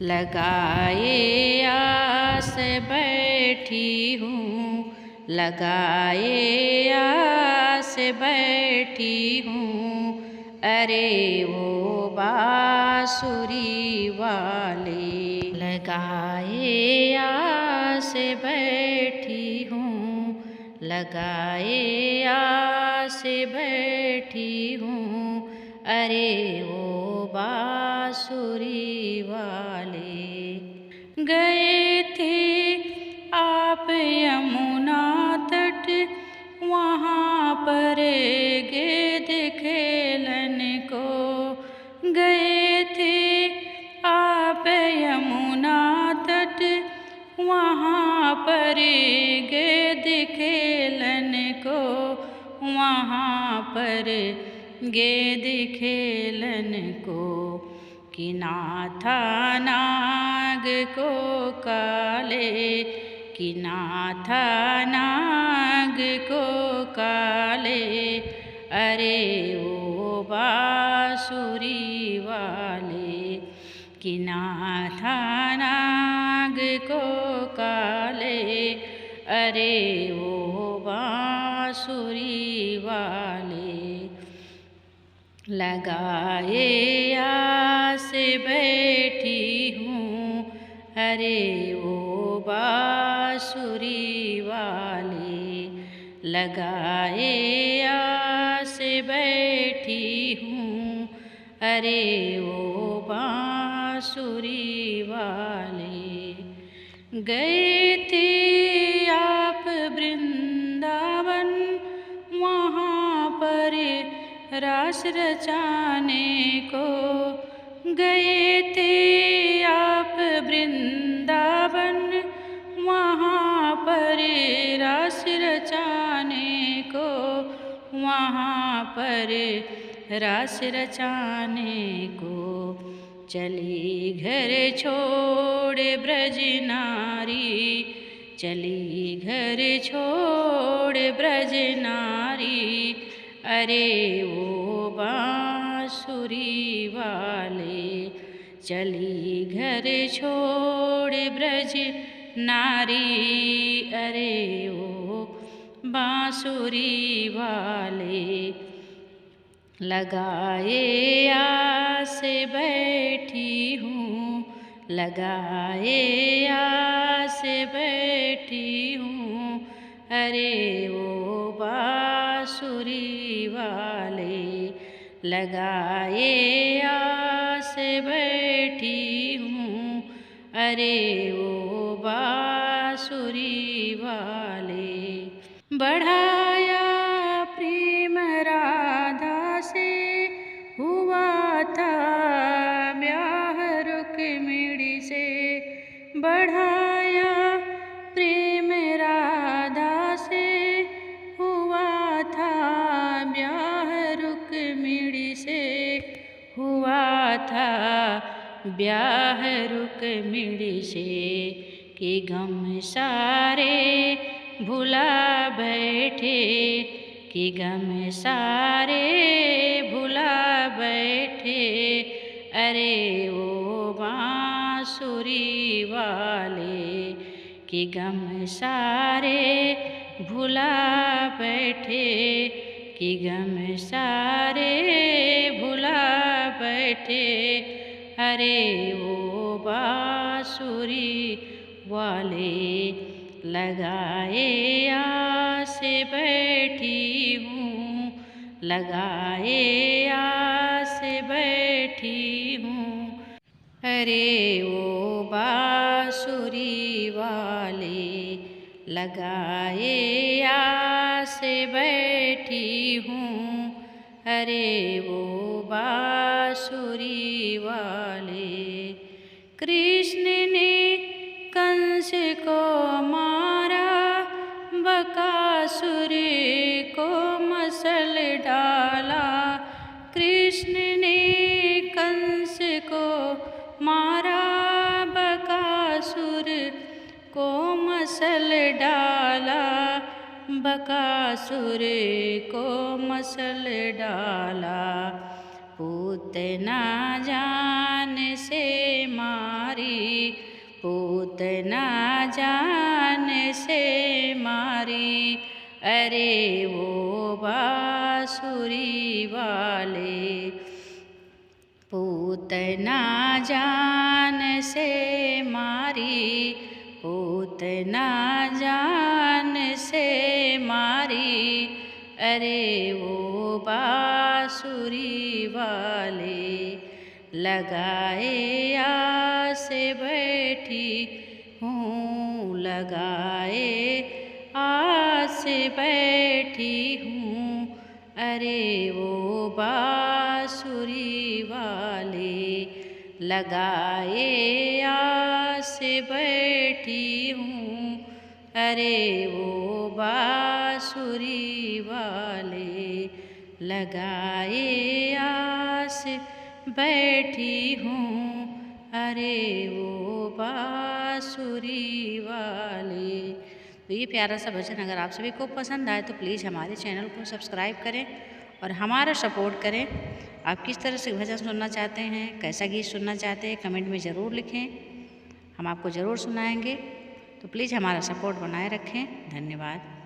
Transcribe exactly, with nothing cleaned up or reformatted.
लगाए आस बैठी हूँ, लगाए आस बैठी हूँ, अरे ओ बाँसुरी वाले। लगाए आस बैठी हूँ, लगाए आस बैठी हूँ, अरे ओ बाँसुरी वाले। गए थे आप यमुना तट, वहाँ पर गेद खेलन को। गए थे आप यमुना तट, वहाँ पर गेद खेलन को, वहाँ पर गेद खेलन को। कि नाथा नाग को काले, कि नाथा नाग को काले, अरे ओ बाँसुरी वाले। कि नाथा नाग को काले, अरे ओ बाँसुरी वाले। लगाए आस बैठी हूँ, अरे ओ बाँसुरी वाले। लगाए आस बैठी हूँ, अरे ओ बाँसुरी वाले। गए थे आप वृंदावन, वहाँ पर रास रचाने को। गए थे आप वृंदावन, वहाँ पर रास रचाने को, वहाँ पर रास रचाने को। चली घर छोड़ ब्रज नारी, चली घर छोड़ ब्रज नारी, अरे ओ बाँसुरी वाले। चली घर छोड़ ब्रज नारी, अरे ओ बाँसुरी वाले। लगाए आस बैठी हूँ, लगाए आस बैठी हूँ, अरे ओ बाँसुरी वाले। लगाए आस बैठी हूँ, अरे ओ बाँसुरी वाले। बढ़ाया प्रेम राधा से, हुआ था ब्याह रुक्मिणी से। बढ़ाया प्रेम राधा से, हुआ था ब्याह रुक्मिणी से। हुआ था ब्याह रुक्मिणी से, कि गम सारे भुला बैठे, कि गम सारे भुला बैठे, अरे ओ बाँसुरी वाले। कि गम सारे भुला बैठे, कि गम सारे भुला बैठे, अरे ओ बाँसुरी वाले। लगाए आस बैठी हूँ, लगाए आस बैठी हूँ, अरे ओ बाँसुरी वाले। लगाए आस बैठी हूँ, अरे ओ बाँसुरी वाले। कृष्ण ने कंस को मारा, बकासुर को मसल डाला। कृष्ण ने कंस को मारा, बकासुर को मसल डाला, बकासुर को मसल डाला। पूत ना जान से मारी, पूत ना जान से मारी, अरे वो बाँसुरी वाले। पूत ना जान से मारी, पूत ना जान से मारी, अरे वो बाँसुरी वाले। लगाए आस बैठी हूँ, लगाए आस बैठी हूँ, अरे वो बाँसुरी वाले। लगाए आस बैठी हूँ, अरे वो बाँसुरी वाले। लगाए आस बैठी हूँ, अरे वो बाँसुरी वाले। तो ये प्यारा सा भजन अगर आप सभी को पसंद आए तो please हमारे channel को subscribe करें और हमारा support करें। आप किस तरह से भजन सुनना चाहते हैं, कैसा गीत सुनना चाहते हैं, comment में ज़रूर लिखें, हम आपको ज़रूर सुनाएंगे। तो please हमारा support बनाए रखें। धन्यवाद।